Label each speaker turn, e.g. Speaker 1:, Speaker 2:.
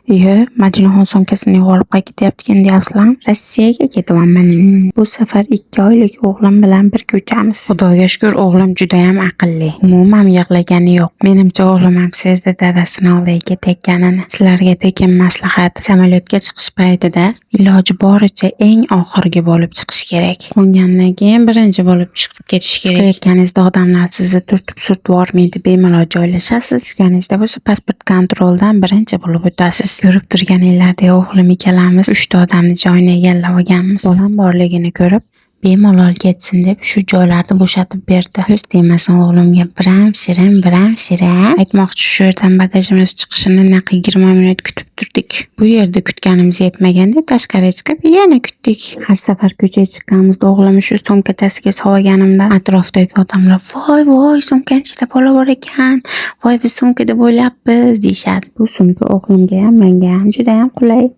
Speaker 1: Iye, Madinaxon sumkasini yo'qolib qayerga ketyaptikan deyapsizlarmi? Rossiyaga ketyapman. Bu safar 2 oylik o'g'lim bilan birga uchamiz. Xudoga shukur, o'g'lim judayam aqlli. Umuman yig'lagani yo'q. Menimcha, o'g'lim ham sezdi dadasini oldiga ketayotganini. Sizlarga tekin maslahat. Samolyotga chiqish paytida iloji boricha eng oxirgi bo'lib chiqish kerak. Qo'ngandan keyin birinchi bo'lib chiqib ketish kerak. Chiqayotganingizda odamlar sizni turtib surtib yubormaydi, bemalol joylashasiz. Tushganingizda bo'lsa pasport kontroldan birinchi bo'lib o'tasiz. Ko'rib turganinglardek, o'g'lim ikkalamiz 3 ta odamni joyini egallab olganmiz. Bolam borligini ko'rib, bemalol ketsin deb shu joylarni bo'shatib berdi. Ko'z tegmasin o'g'limga, biram shirin, biram shirin. Aytmoqchi, shu yerdan bagajimiz chiqishini naq 20 minut kutib turdik. Bu yerda kutganimiz yetmagandek, tashqariga chiqib yana kutdik. Har safar ko'chaga chiqqanimizda o'g'limni shu sumkachasiga solganimda atrofdagi odamlar: "Voy, voy, sumkani ichida bola bor ekan. Voy, biz sumka deb o'ylabmiz", deyishadi. Bu sumka o'g'limga ham, menga ham judayam qulay.